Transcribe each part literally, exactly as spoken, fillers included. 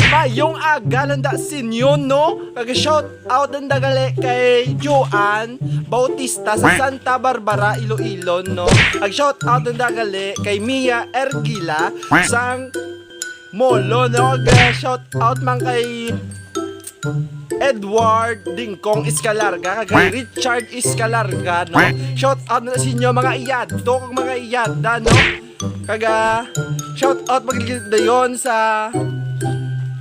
Mayong aga lang da sinyo, no? Kag shout out lang da gali kay Joanne Bautista sa Santa Barbara, Iloilo, no? Kag shout out lang da gali kay Mia Ergila sang Molo, no? Kag shout out man kay Edward Dingkong Escalarga, kag kay Richard Escalarga, no? Shout out na sa inyo, mga iyado kag mga iyada, no? Kag, ah, shout out magligid dayon sa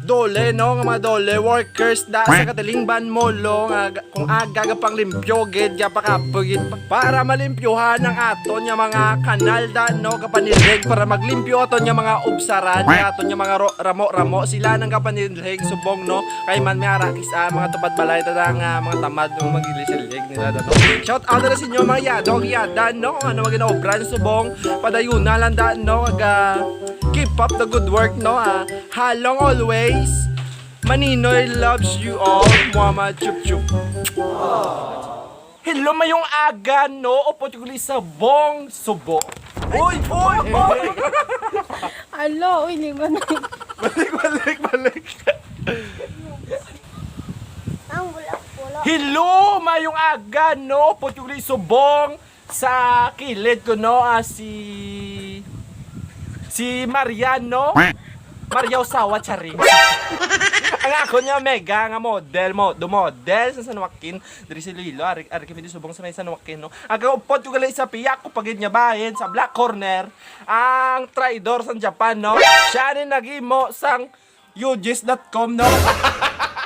dole, no, nga mga dole workers da sa Katilingban Molo, nga ga-, kung aga gapanglimpyo gid, gapakapoy gid, para malimpyuhan ang aton nga mga kanal da, no, kapanilig, para maglimpyo aton nga mga ubsaran, nga aton nga mga ro-, ramo-ramo, sila nang kapanilig subong, no, kay man may arakis, ah, mga tupad balay, tada nga mga tamad, no, magilisilhig nila da, no. Shout out na sa inyo, mga yadog, yada, no, kung ano mga ginaobra, subong, padayuna lang da, no, kag, ah, keep up the good work, no, ah. Halong always. Maninoy loves you all. Mama chup chup. Hello, mayong aga, no? Upod ko gali sa bong subo. Uy, uy, uy! Alo, uy, liman na. Balik, balik, balik. Ang bulak-bulak. Hello, mayong aga, no? Upod ko gali subong sa kilid ko, no? Ah, si... Si Mariano. Maria Usawa, charing. Ang ako niya, mega nga model, mo, do model sa San Joaquin. Diri si Lilo, ari, ari kami di subong sa may San Joaquin, no? Ang upod ko gali sa piyak ko pagid nga bahin sa Black Corner, ang traidor sa Japan, no? Siya ni nagimo sang yujis dot com, no?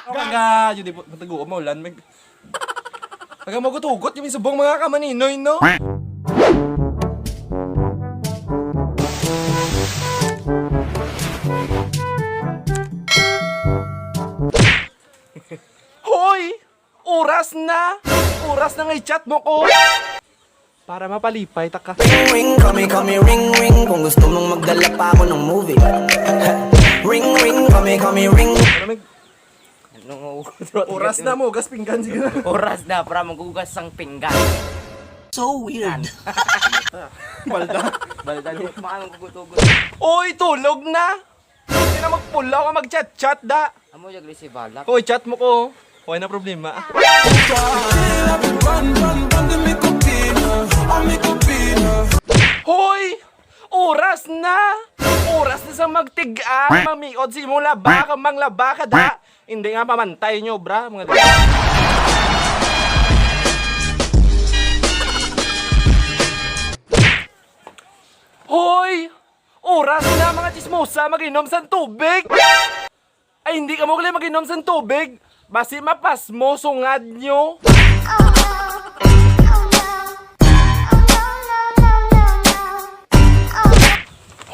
Kaga, yun di po, mataguo mo, lan, may... Kaga mo gutugot yung subong mga kamaninoy, no? Hoy! Oras na! Oras na nga i-chat mo ko! Para mapalipay ta ka. Ring ring, call me, call me, ring ring. Kung gusto mong magdala pa ako ng movie. Ring ring, call me, call me, ring. Para may Nung oras na mo, gas pinggan, sige na. Oras na para magugas ang pinggan. So weird. Balda. Balda di maano gugutugot. Oy, tulog na! Hindi na magpulaw ka mag-chat-chat, da! Amo yung si Balak. Kung i-chat mo ko, wala na problema. Hoy! Oras na! Oras na sa magtiga, mamiot si imong laba, kag manglaba ka da. Hindi nga pamantay nyo, bra, mga diba? Hoy! Oras na, mga chismosa, mag-inom sang tubig! Ay, hindi ka mo gali mag-inom sang tubig. Basi mapas mo sungad nyo.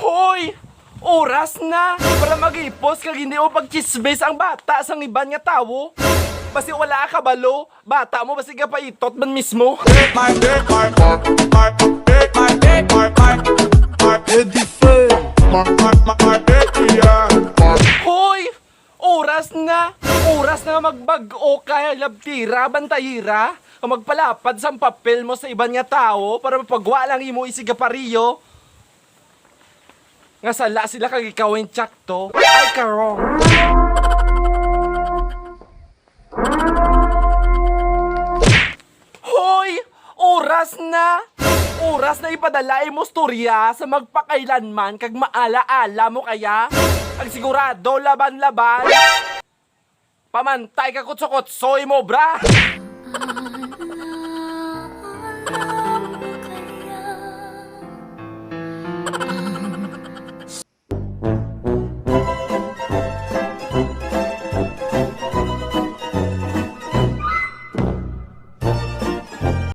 Hoy! Oras na para mag-ipos kag hindi mo pagchismis ang bata sang iban nga tawo. Basi wala ka kabalo, bata mo basi gapaitot man mismo. My dick, my, my, my dick, my dick, my, my, my, my, my, my, my dick, yeah. Hoy! Oras na! Oras na nga magbag-o ka, labtira, bantayira, nga magpalapad sang papel mo sa iban nga tawo para mapagwa lang imo isigaparilyo. Nga sala sila kag ikaw ang tsakto. Ay, karong! Hoy! Oras na! Oras na ipadala imo storya sa magpakailanman kag maala-ala mo kaya? Ang sigurado laban-laban! Pamantay ka kutso-kutso imo, bra!